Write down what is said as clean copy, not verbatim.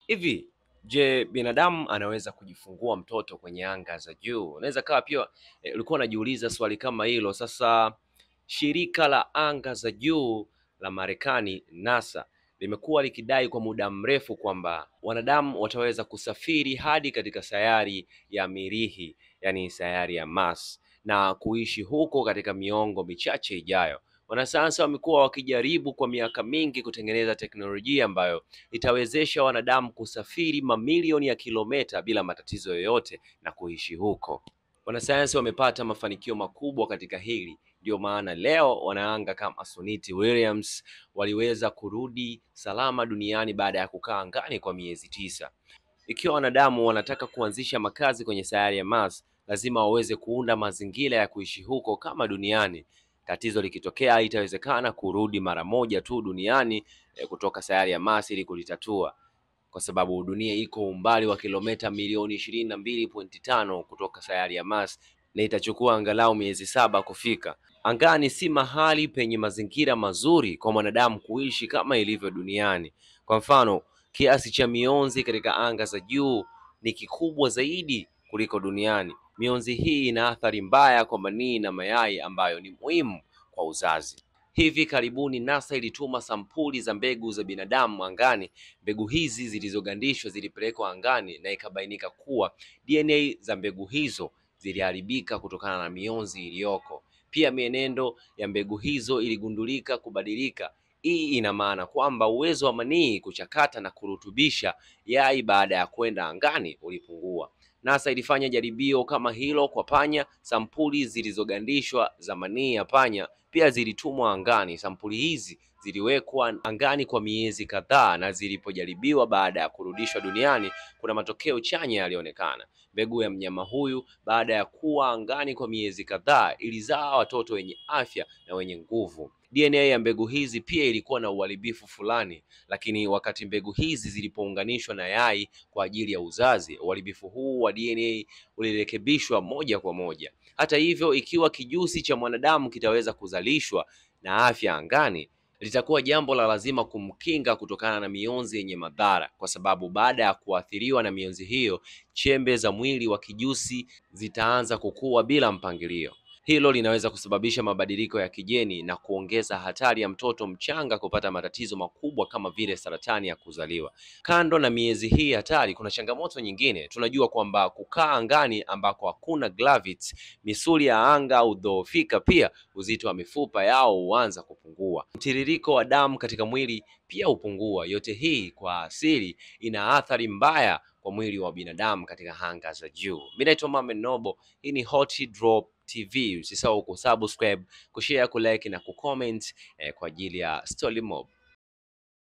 Hivi je, binadamu anaweza kujifungua mtoto kwenye anga za juu? Unaweza kawa pia ulikuwa unajiuliza swali kama hilo. Sasa shirika la anga za juu la Marekani NASA limekuwa likidai kwa muda mrefu kwamba wanadamu wataweza kusafiri hadi katika sayari ya Mirihi, yani sayari ya Mars, na kuishi huko katika miongo michache ijayo. Wanasayansi wamekuwa wakijaribu kwa miaka mingi kutengeneza teknolojia ambayo itawezesha wanadamu kusafiri mamilioni ya kilomita bila matatizo yoyote na kuishi huko. Wanasayansi wamepata mafanikio makubwa katika hili. Ndio maana leo wanaanga kama Suniti Williams waliweza kurudi salama duniani baada ya kukaa angani kwa miezi 9. Ikiwa wanadamu wanataka kuanzisha makazi kwenye sayari ya Mars, lazima waweze kuunda mazingira ya kuishi huko kama duniani. Tatizo likitokea, itawezekana kurudi mara moja tu duniani kutoka sayari ya Mars ili kulitatua, kwa sababu dunia iko umbali wa kilomita milioni 22.5 kutoka sayari ya Mars na itachukua angalau miezi 7 kufika. Angani si mahali penye mazingira mazuri kwa mwanadamu kuishi kama ilivyo duniani. Kwa mfano, kiasi cha mionzi katika anga za juu ni kikubwa zaidi kuliko duniani. Mionzi hii ina athari mbaya kwa manii na mayai ambayo ni muhimu kwa uzazi. Hivi karibuni NASA ilituma sampuli za mbegu za binadamu angani. Mbegu hizi zilizogandishwa zilipelekwa angani na ikabainika kuwa DNA za mbegu hizo ziliharibika kutokana na mionzi iliyoko. Pia mienendo ya mbegu hizo iligundulika kubadilika. Hii ina maana kwamba uwezo wa manii kuchakata na kurutubisha yai baada ya kwenda angani ulipungua. NASA ilifanya jaribio kama hilo kwa panya. Sampuli zilizogandishwa za manii ya panya pia zilitumwa angani. Sampuli hizi ziliwekwa angani kwa miezi kadhaa na zilipojaribiwa baada ya kurudishwa duniani, kuna matokeo chanya yalionekana. Mbegu ya mnyama huyu baada ya kuwa angani kwa miezi kadhaa ilizaa watoto wenye afya na wenye nguvu. DNA ya mbegu hizi pia ilikuwa na uharibifu fulani, lakini wakati mbegu hizi zilipounganishwa na yai kwa ajili ya uzazi, uharibifu huu wa DNA ulirekebishwa moja kwa moja. Hata hivyo, ikiwa kijusi cha mwanadamu kitaweza kuzalishwa na afya angani, litakuwa jambo la lazima kumkinga kutokana na mionzi yenye madhara, kwa sababu baada ya kuathiriwa na mionzi hiyo, chembe za mwili wa kijusi zitaanza kukua bila mpangilio. Hilo linaweza kusababisha mabadiliko ya kijeni na kuongeza hatari ya mtoto mchanga kupata matatizo makubwa kama vile saratani ya kuzaliwa. Kando na miezi hii hatari, kuna changamoto nyingine. Tunajua kwamba kukaa angani ambako hakuna gravity, misuli ya anga hudhoofika, pia uzito wa mifupa yao huanza kupungua. Mtiririko wa damu katika mwili pia hupungua. Yote hii kwa asili ina athari mbaya kwa mwili wa binadamu katika anga za juu. Mimi naitwa Mohamed Nobo. Hii ni Hot Drop TV. Usisahau kusubscribe, kushare, kulike na kucomment kwa ajili ya Story Mob.